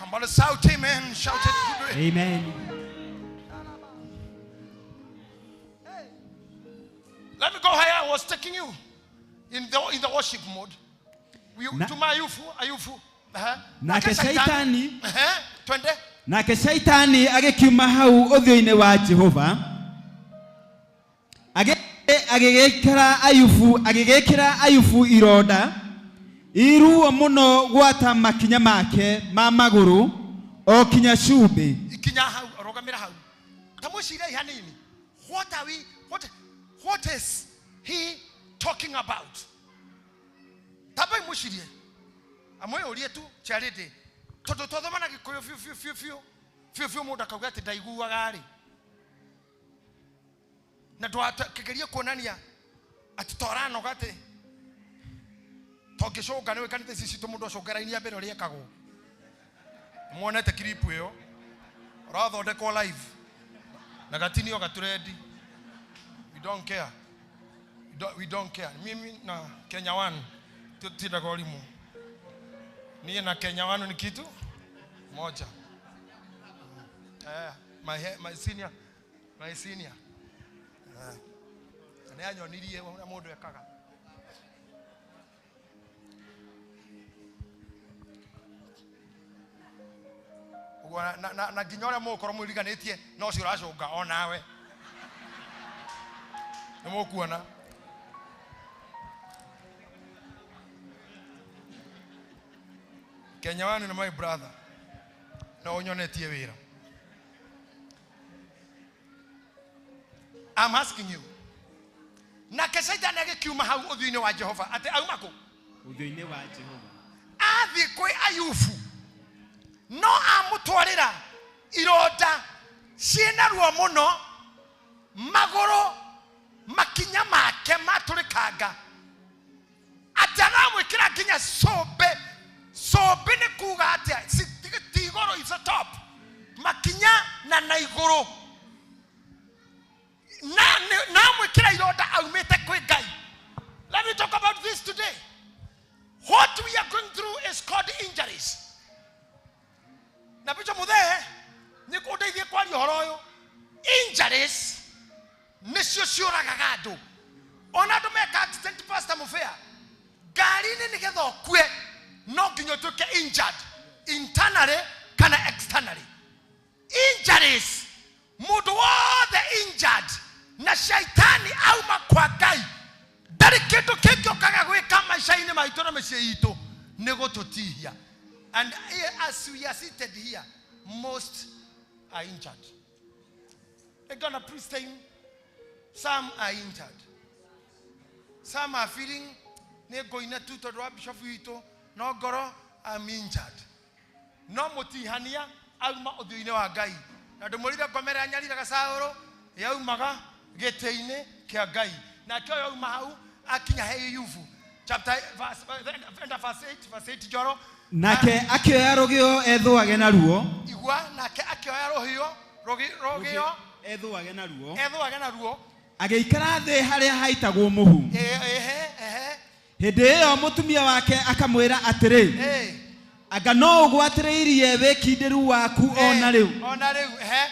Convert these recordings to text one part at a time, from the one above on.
Somebody shout amen. Shout it. Amen. Let me go higher. I was taking you in the worship mode. Tuma Ayufu, Ayufu. Nake Shaitani. Twende. Nake Shaitani agĩkiuma hau ũthiũ-inĩ wa Jehova. Agĩgĩkĩra Ayufu ironda iruo mũno gwata makinya make ma magũrũ o kinya cumbĩ. Ikinya hau, rũgamĩra hau. Ta mwĩcirie hanini. What are we, what is he talking about? Tamba mwĩcirie. Amwĩyũrie tu charity. Tondũ twathoma na Gĩkũyũ biũ biũ biũ biũ. Biũ biũ mũndũ akauga atĩ ndaiguaga rĩ. Na ndũgerie kuonania atĩ toranoga atĩ tongĩcũnga nĩwe kanitha ici citũ mũndũ acũnga raini ya mbere ũrĩa ĩkagwo. Nĩmuonete clip ĩyo ũrathondekwo live na gatinio gaturendi. We don't care. We don't care. Mimi na Kenya One tutindaga ũrimũ. Niĩ na Kenya One ni kitu moja. My senior, my senior. Nĩ anyonirie ũrĩa mũndũ ekaga. Ũguo na nginya ũrĩa mũgũkorwo mwĩriganĩtie no ũcio ũracũnga o nawe. Nĩ mũkuona. Kenya One ni my brother. Na ũnyonetie wĩra. I'm asking you. Nake Shaitani agĩkiuma hau ũthiũ-inĩ wa Jehova atĩ auma kũ? Ũthiũ-inĩ wa Jehova. Athiĩ kwĩ Ayubu no amũtwarĩra ironda ciĩna ruo mũno, magũrũ makinya make matũrĩkanga, atĩ aramwĩkĩra nginya cumbĩ. Cumbĩ nĩ kuga atĩa? Ti igũrũ, is a top. Makinya na igũrũ. Na amwĩkĩra ironda aumĩte kwĩ Ngai. Let me talk about this today. What we are going through is called injuries. Na bicho muthee nĩ kũndeithie kwaria ũhoro ũyũ. Injuries nĩcio ciũragaga andũ. Ona andũ meka accident, Pastor Mufea, ngari-inĩ nĩgetha ũkue no nginya ũtuĩke injured internally kana externally. Injuries, mũndũ wothe injured na Shaitani auma kwa Ngai ndarĩ kĩndũ kĩngĩũkaga gwĩka maica-inĩ maitũ na mĩciĩ itũ nĩ gũtũtihia. And as we are seated here, most are injured. They're gonna pristine. Some are injured. Some are feeling nĩ ngũina tu tondũ wa bishop witũ, no ngoro I'm injured. No mũtihania auma ũthiũ-inĩ wa Ngai. Na ndũmũrire ngomera nyariraga Saũlũ yaumaga gĩtĩ-inĩ kĩa Ngai. Nake ũyũ auma hau akinya he Ayubu. Chapter verse, verse 8, verse 8 Njoro. Nake akĩoya rũgĩo ethũage naruo. Igua, nake akĩoya rũhiũ, rũgĩo ethũage naruo. Ethũage naruo. Agĩikara thĩ harĩa haitagwo mũhu. Ehe, ehe. Hĩndĩ ĩyo mũtumia wake akamwĩra atĩrĩ, anga no ũgwatĩrĩirie wĩkindĩru waku ona rĩu. Ona rĩu, ehe.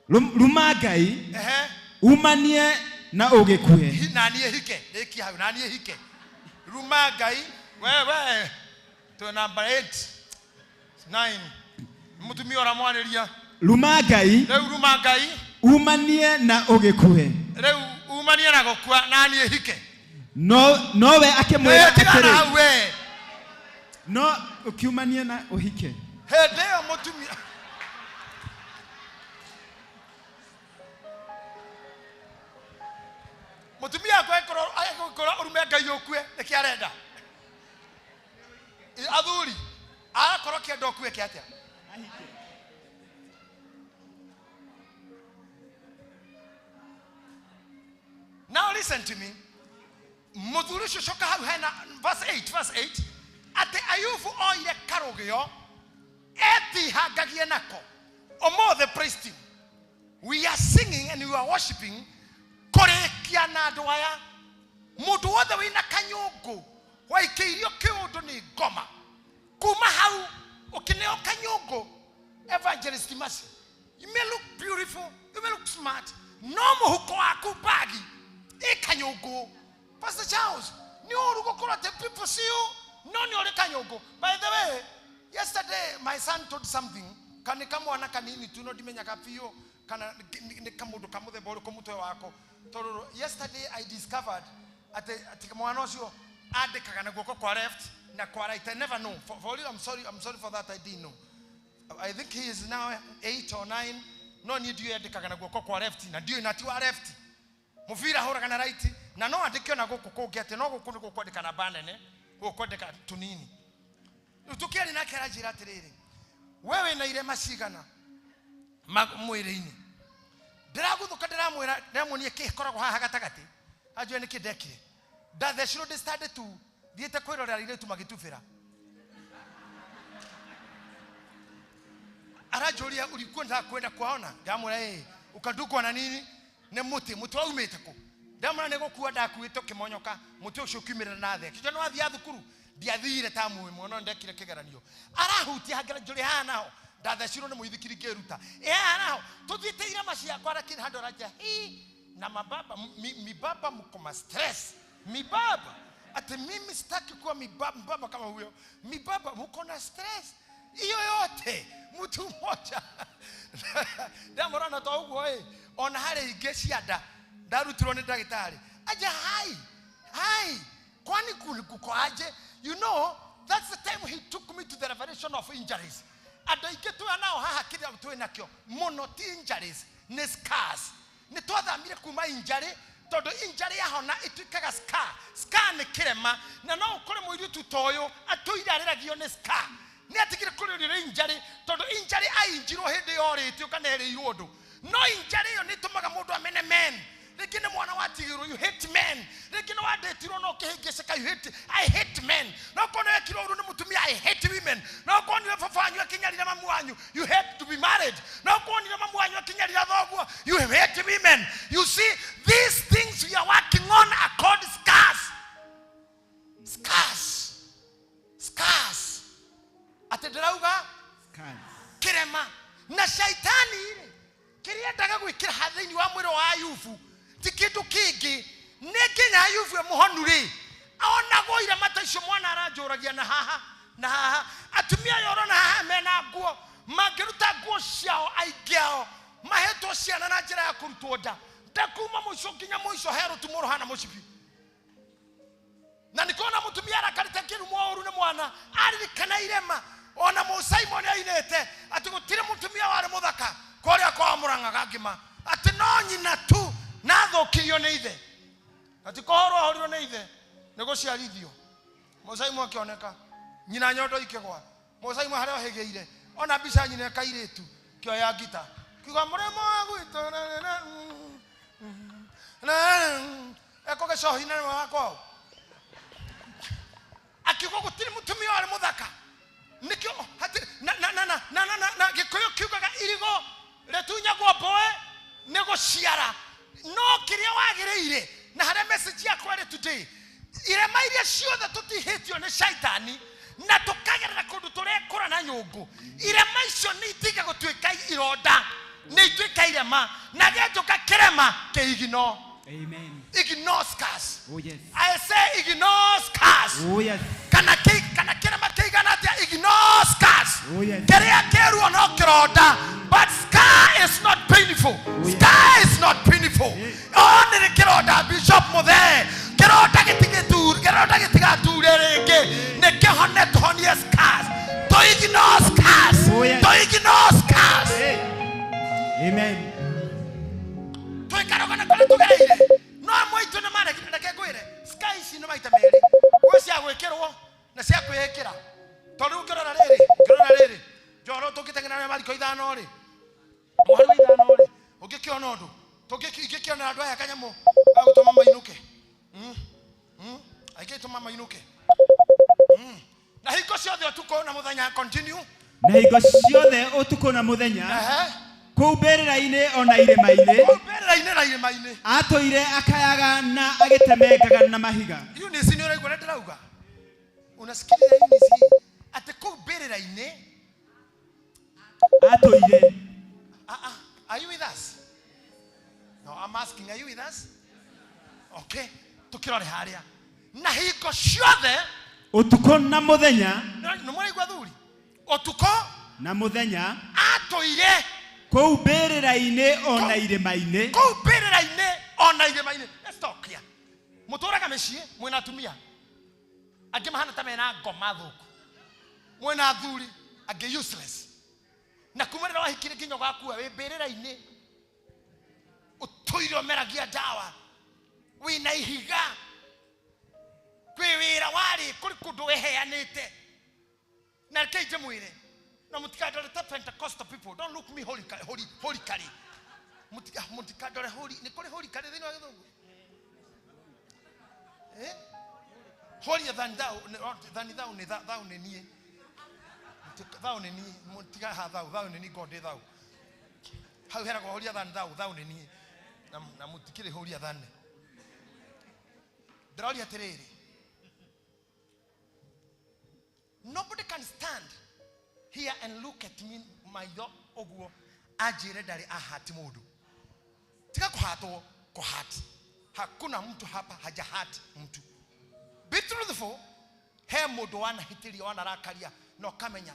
Ruma Ngai, Ehe. umanie na ũgĩkue. Na niĩ hike, rĩkia hau, na niĩ hike. Ruma Ngai, we, to number 8, 9. Mũtumia ũramwarĩria. Ruma Ngai, Rĩu ruma Ngai, umanie na ũgĩkue. Rĩu umanie na gũkua, na niĩ hike. No we akĩmwĩra Tigana atĩrĩ. hau we. No ũkiumanie na ũhike. Hĩndĩ ĩyo mũtumia mũtumia akwa agĩkorwo ũrume Ngai ũkue, nĩkĩ arenda? Athuri, arakorwo akĩenda ũkue kĩ atĩa? Now listen to me. Mũthuri ũcio coka hau hena verse 8, verse 8, atĩ Ayubu oire karũgĩo etihangagie nako. Ũmũthĩ praise team, we are singing and we are worshiping kũrĩkia na andũ aya. Mũndũ wothe wĩna kanyũngũ waikĩirio kĩũndũ nĩ ngoma, kuma hau ũkĩneo kanyũngũ Kanyũngũ, Evangelist Mercy. You may look beautiful, you may look smart, no mũhuko waku bagi ĩ kanyũngũ. Pastor Charles, nĩ ũru gũkorwo atĩ people see you, no nĩ ũrĩ kanyũngũ. By the way, yesterday my son told something, kana kamwana kanini tu no ndimenyaga biũ kana nĩ kamũndũ ka mũthemba ũrĩkũ mũtwe wako. Tondũ yesterday I discovered atĩ mwana ũcio andĩkaga na guoko kwa left na kwa right. I never know. For real, I'm sorry for that, I didn't know. I think he is now 8 or 9. No niĩ ndiũĩ andĩkaga na guoko kwa left na ndiũĩ na ti wa left. Mũbira ahũraga na right na no andĩke ona gũkũ kũngĩ atĩ no gũkũ nĩ gũkwandĩka namba nene, gũkũ kwandĩka tũnini. Rĩu tũkĩaria nake aranjĩra atĩrĩrĩ, we wĩna irema cigana mwĩrĩ-inĩ? Ndĩraguthũka, ndĩramwĩra, ndĩramuonia kĩ koragwo haha gatagatĩ, anjũe nĩkĩ ndekire. Ndathecirwo ndĩ standard tu, thiĩte kwĩrorera airĩtu magĩtubĩra. Aranjũria, "Ulikuwa unataka kwenda kuwaona?" Ndamwĩra, "Ĩ." "Ukadungwa na nini?" "Nĩ mũtĩ." "Mũtĩ waumĩte kũ?" Ndamwĩra, "Nĩ gũkua ndakuĩte ũkĩmonyoka, mũtĩ ũcio ũkiumĩrĩra na thĩ." Akĩnjũria, "Nĩ wathiĩ thukuru?" "Ndiathire tamu ĩmwe, no ndekire kĩgeranio." Arahutia hangĩra njũrĩ haha naho ndathecirwo nĩ mũithikiri ngĩruta. Ĩ haha naho tũthiĩte irema ciakwa, lakini handũ aranjia hii na mababa mibaba mko ma stress, mibaba ati mimi sitaki kuwa mibaba, mbaba kama huyo. Mibaba mko na stress hiyo yote mtu mmoja. Ndamũrona to ũguo ĩ, ona harĩ ingĩ cia nda ndarutirwo nĩ ndagĩtarĩ aja hai hai, kwani kuko aje? You know, that's the time he took me to the revelation of injuries. Andũ aingĩ twĩ nao haha, kĩrĩa twĩ nakĩo mũno ti injuries, nĩ scars. Nĩ twathamire kuma injury, tondũ injury yahona ĩtuĩkaga scar. Scar nĩ kĩrema, na no ũkore mũirĩtu ta ũyũ atũire arĩragio nĩ scar. Nĩ atigire kũrĩrio nĩ injury, tondũ injury ainjirwo hĩndĩ yorĩtio kana ĩrĩirwo ũndũ, no injury ĩyo nĩ ĩtũmaga mũndũ amene men. Rĩngĩ nĩ mwana watigirwo, you hate men. Rĩngĩ nĩ wandĩtirwo no ũkĩhĩngĩcĩka, you hate, I hate men. No korwo nĩ wekirwo ũru nĩ mũtumia, I hate women. No korwo nĩ baba wanyu akĩnyarira mamu wanyu, you hate to be married. No korwo nĩ mamu wanyu akĩnyarira thoguo, you hate women. You see, these things we are working on are called scars, scars, scars. Atĩ ndĩrauga kĩrema. Na shaitani rĩ, kĩrĩa endaga gwĩkĩra ha thĩinĩ wa mwĩrĩ wa Ayubu ti kĩndũ kĩngĩ, nĩ nginya Ayubu emũhonu rĩ, onagwo irema ta icio. Mwana aranjũragia na haha na haha, atumia aya ũrona haha mena nguo, mangĩruta nguo ciao, aingĩ ao mahetwo ciana na njĩra ya kũrutwo nda, nda kuma mũico nginya mũico he rũtumo rũhana mũcibi. Na nikona mutumia arakarĩte ngĩrumwo ũru nĩ mwana, aririkana irema. Ona mũsaimoni ainĩte atĩ gũtirĩ mũtumia warĩ mũthaka kũrĩa kwa mũrang'aga ngima, atĩ no nyina tu na athũkirio nĩ ithe, ati kũhorwo ahorirwo nĩ ithe nĩ gũciarithio. Mũcaimũ akĩoneka nyina nyondo ikĩgwa, mũcaimũ harĩa ohĩgĩire ona mbica nyina kairĩtu kĩoya ngita kiuga mũrĩmo wa gwitũ eko gĩcohi na wakwao, akiuga gũtirĩ mũtumia warĩ mũthaka. Nĩkĩo na na na na na na na na Gĩkũyũ kiugaga irigo rĩtunyagwo mboe nĩ gũciara. No kĩrĩa wagĩrĩire na harĩa message yakwa ĩrĩ today, irema iria ciothe tũtihĩtio nĩ shaitani na tũkagerera kũndũ tũrekũra na nyũngũ, irema icio nĩ itige gũtuĩka ironda, nĩ ituĩka irema, na gĩatuĩka kĩrema kĩigino. Amen. Ignore scars. Oh yes. I say ignore scars. Oh yes. Kana kana kĩrema kĩigana atĩa, ignore scars. Oh yes. Kĩrĩa kĩruo no kĩronda, but scar is not painful. Scar is not painful. O nĩ kĩronda, Bishop Muthee, kĩronda gĩtigĩture, kĩronda gĩtigature rĩngĩ, nĩ kĩhone. Tũhonie scars, to ignore scars. Oh, yes. To ignore scars. Hey. Amen. Tũikaragwo na kũrĩa tũgereire, no amwe aitũ nĩ maregire. Reke ngwĩre, scar ici nĩ maita merĩ, gwĩ cia gwĩkĩrwo na cia kwĩĩkĩra. Tondũ rĩu ngĩrora rĩrĩ njoro tũngĩteng'era na mariko 5 rĩ, mũhari wa 5 rĩ, ũngĩkĩona ũndũ ingĩkĩona andũ aya kanyamũ ga gũtũma mainũke. Aingĩ tũma mainũke. Na hingo ciothe ũtukũ na mũthenya, continue. Na hingo ciothe ũtukũ na mũthenya, kũu mbĩrĩra-inĩ ona irĩma-inĩ, kũu mbĩrĩra-inĩ na irĩma-inĩ, atũire akayaga na agĩtemengaga na mahiga. Eunice, nĩ ũraigua ũrĩa ndĩrauga? Unasikiliza, Eunice, atĩ kũu mbĩrĩra-inĩ Atũire. Are you with us? No, I'm asking, are you with us? Okay. Tukirore haria. Na hingo ciothe Ũtukũ na mũthenya. Nĩ mũraigua thuri? Ũtukũ na mũthenya atũire kũu mbĩrĩra-inĩ ona irĩma-inĩ. Kũu mbĩrĩra-inĩ ona irĩma-inĩ. Let's talk here. Mũtũraga mĩciĩ mwĩna atumia angĩ mahana ta mena ngoma thũku, mwĩna athuri angĩ useless, na kuma rĩrĩa wahikire nginya ũgakua wĩ mbĩrĩra-inĩ, ũtũire ũmeragia ndawa, wĩna ihiga, kwĩ wĩra warĩ kũrĩ kũndũ weheanĩte. Na reke ndĩmwĩre, na mũtikandore ta Pentecostal people, don't look me holy, holy, holy kari. Mũtikandore holy, nĩ kũrĩ holy kari thĩinĩ wa gĩthũngũ? Eh? Holier than thou, than thou nĩ thou nĩ niĩ. Thou nĩ niĩ, mũtiga ha thou, thou nĩ niĩ, God nĩ thou. Hau heragwo holier than thou, thou nĩ niĩ. Na mũtikĩrĩ holier than. Ndĩroria atĩrĩrĩ, nobody can stand here and look at me maitho ũguo anjĩre ndarĩ ahati mũndũ. Tiga kũhatwo, kũhati. Hakuna mtu hapa hajahati mtu. Be truthful. He mũndũ wanahĩtĩria, wanarakaria, na ũkamenya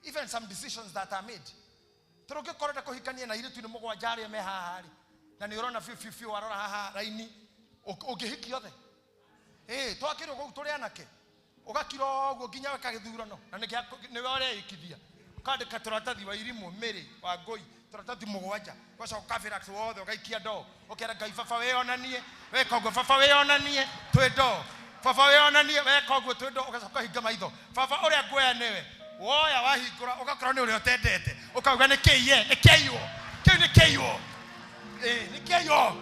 even some decisions that are made. Tondũ ũngĩkorwo ũrenda kũhikania na airĩtu nĩ mũgwanja arĩa me haha rĩ, na nĩ ũrona biũ biũ biũ warora haha raini, ũngĩhikia othe. Twakĩrwo kũu tũrĩ anake. Ũgakira ũguo nginya weka gĩthurano, na nĩwe ũreĩkithia. Ũkandĩka tũratathi wa irimũ, mĩrĩ, wa ngũi, tũratathi mũgwanja. Ũgacoka ũkabĩra wothe, ũgaikia ndoo. Ũkera Ngai, baba wĩonanie, weka ũguo, baba wĩonanie, twĩ ndoo. Baba wĩonanie, weka ũguo, twĩ ndoo. Ũgacoka ũkahinga maitho. Baba ũrĩa nguoya nĩwe. Woya wahingũra, ũgakora nĩ ũrĩa ũtendete. Ũkauga nĩ kĩiye, nĩ kĩiywo. Kĩu nĩ kĩiywo. Nĩ kĩiywo.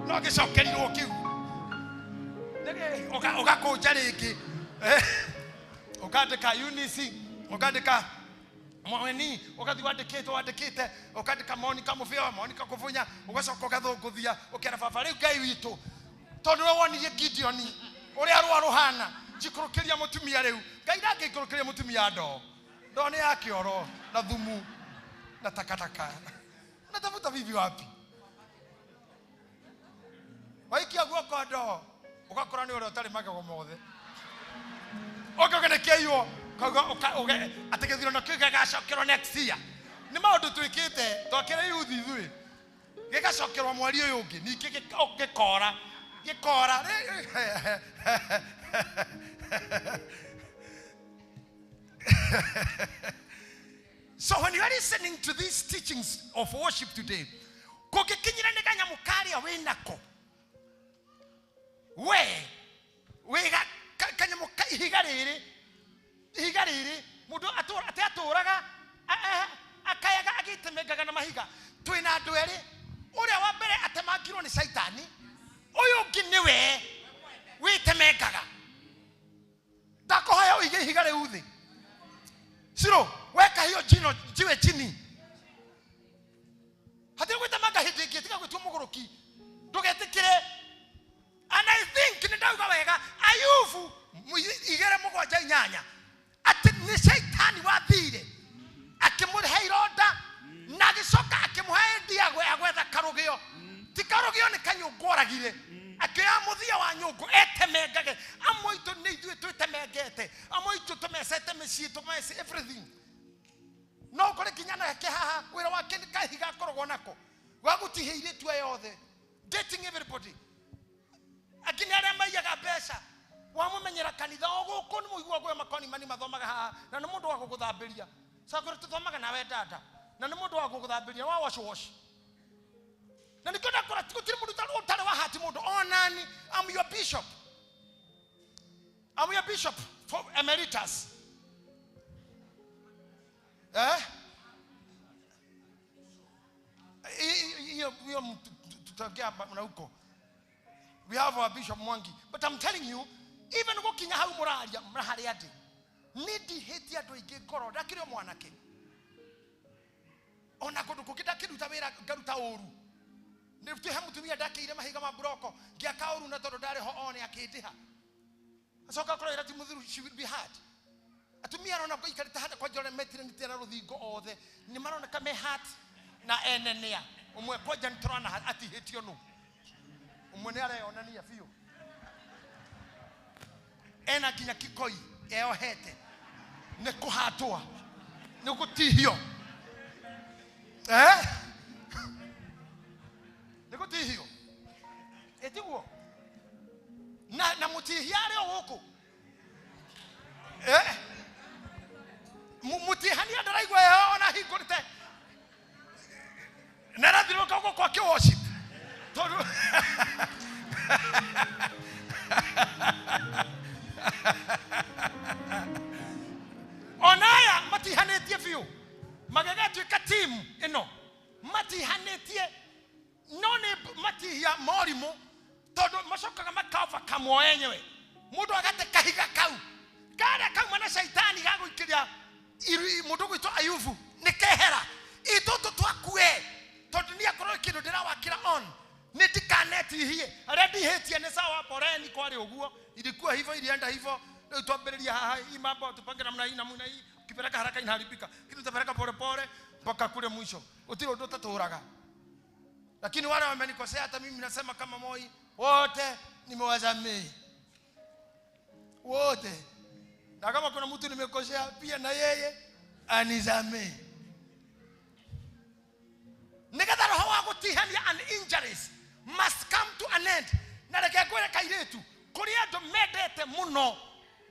No gĩcokerirwo kĩu. Ũgakũnja rĩngĩ. Ũkandĩka Eunice, ũkandĩka Mweni, ũgathiĩ wandĩkĩte, wandĩkĩte, ũkandĩka Monica Mũbĩo, Monica Kũbunya, ũgacoka ũgathũngũthia, ũkera baba rĩu Ngai witũ, tondũ nĩwe wonirie Gideoni ũrĩa rũa rũhana, njikũrũkĩria mũtumia rĩu. Ngai ndangĩikũrũkĩria mũtumia ndoo. Ndoo nĩ ya kĩoro na thumu na takataka. Unatafuta bibi wapi? Waikia guoko ndoo, ũgakora nĩ ũrĩa ũtarĩ magego mothe. Ũkauga nĩ kĩiywo, kauga atĩ gĩthurano kĩu gĩgacokerwo next year. Nĩ maũndũ twĩkĩte, twakĩrĩ youth ithuĩ. Gĩgacokerwo mweri ũyũ ũngĩ, ningĩ gĩkora, gĩkora. So when you are listening to these teachings of worship today, kũngĩkinyĩra nĩ kanyamũ karĩa wĩnako, we wĩ kanyamũ ka ihiga rĩrĩ, ihiga rĩrĩ, mũndũ atĩ atũraga, akayaga agĩtemengaga na mahiga. Twĩna andũ erĩ, ũrĩa wa mbere atemangirwo nĩ Caitani, ũyũ ũngĩ nĩwe wĩtemengaga. Ndakũhoya ũige ihiga rĩu thĩ. Ciro, weka hiyo jino jiwe chini. Hatirĩ gwĩtemanga hĩndĩ ĩngĩ, tiga gwĩtua mũgũrũki. Ndũgetĩkĩre. And I think nĩ ndauga wega, Ayubu igĩrĩ mũgwanja inyanya, atĩ nĩ Caitani wathire akĩmũhe ironda na agĩcoka akĩmũhe ndia agwetha karũgĩo. Ti karũgĩo, nĩ kanyũngũ oragire. Akĩoya mũthia wa nyũngũ etemengage. Amwe aitũ nĩ ithuĩ twĩtemengete, amwe aitũ tũmecete mĩciĩ, tũmece everything. No ũkore nginya nake haha wĩra wake nĩ kahiga akoragwo nako wa gũtihia airĩtu aya othe, dating everybody. Angĩ nĩ arĩa maiyaga mbeca, wamũmenyera kanitha o gũkũ nĩ mũigua gwĩ makoni mani mathomaga haha, na nĩ mũndũ wa gũgũthambĩria. Cakũrĩ tũthomaga nawe dada, na nĩ mũndũ wa gũgũthambĩria wa wash wash. Na nĩkĩo ndakora gũtirĩ mũndũ ũtarĩ wa hati mũndũ onani. I'm your bishop. I'm your bishop for emeritus. Hiyo tutaongea na huko. We have our Bishop Mwangi. But I'm telling you, even gũkinya hau mũraria, mũraharĩa ndĩ. Nĩ ndihĩtie andũ aingĩ ngoro, ndakĩrĩ o mwanake. Ona kũndũ kũngĩ ndakĩruta wĩra ngaruta ũru. Nĩ he mũtumia ndakĩire mahiga ma mburoko, ngĩaka ũru na tondũ ndarĩ ho one akĩndĩha. Acoka akorwo wĩra ti mũthiru, she will be hard. Atumia arona ikarĩte hata kwanja ũrĩa metiranĩtie na rũthingo othe nĩ maroneka me hat na enenea ũmwe kwanja nĩ tũrona atihĩtio nũ ũmwe nĩ areyonania biũ ena nginya kikoi eohete nĩ kũhatwo nĩ gũtihio, eh? Nĩ gũtihio ĩtiguo na mũtihia arĩ o gũkũ, eh? Mũtihania ndaraigua heho ona hingũrĩte na arathiũrũrũka gũkũ akĩ worship tondũ ona aya matihanĩtie biũ magĩgatuĩka timu ĩno matihanĩtie no nĩ matihia morimũ tondũ macokaga maka overcome o enyewe. Mũndũ agate kahiga kau karĩa kauma na caitani gagũikĩria mũndũ gwĩtwo Ayubu nĩ kehera itũtũ twakue tondũ niĩ akorwo kĩndũ ndĩrawakĩra on nĩ ndikanetihie arĩa ndihĩtie nĩ sawa poreni kwarĩ ũguo ilikuwa hivyo ilienda hivyo. Rĩu twambĩrĩria haha hii mambo tupange namna hii, namna hii. Ukipeleka haraka inaharibika, lakini utapeleka pole pole mpaka kule mwisho. Utire ũndũ ũtatũraga, lakini wale wamenikosea, hata mimi nasema kama Moi, wote nimewasamehe wote, na kama kuna mtu nimekosea pia na yeye anisamehe nigetha roho wa gũtihania and injuries must come to an end. Na reke ngwĩre kairĩtu, kũrĩ andũ mendete mũno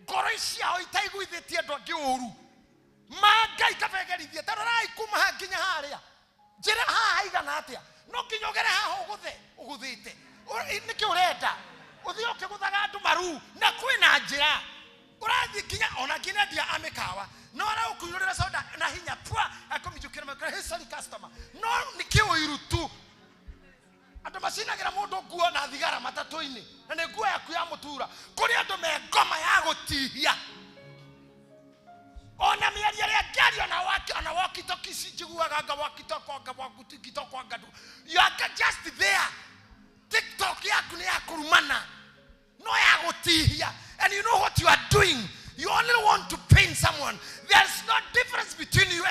ngoro ciao itaiguithĩtie andũ angĩ ũru ma Ngai kabegerithie. Ta rorai kuma haha nginya harĩa njĩra haha haigana atĩa no nginya ũgere haha ũgũthe ũgũthĩte. Nĩkĩ ũrenda ũthiĩ ũkĩgũthaga andũ maru na kwĩna njĩra ũrathiĩ nginya ona nginya endia a mĩkawa no aragũkuihũrĩra soda na hinya pwa akũminjũkĩra makĩra, "Hey, sorry customer." No nĩkĩ ũiru tu? Andũ macinagĩra mũndũ nguo na thigara matatũ-inĩ na nĩ nguo yaku ya mũtura. Kũrĩ andũ me ngoma ya gũtihia ona mĩario ĩrĩa ngĩario na waki ona walkie-talkie ici njiguaga anga walkie-talkie anga walkie-talkie anga you are just there. TikTok yaku nĩ ya kũrumana no ya gũtihia, and you know what you are doing. You only want to pain someone. There's no difference between you.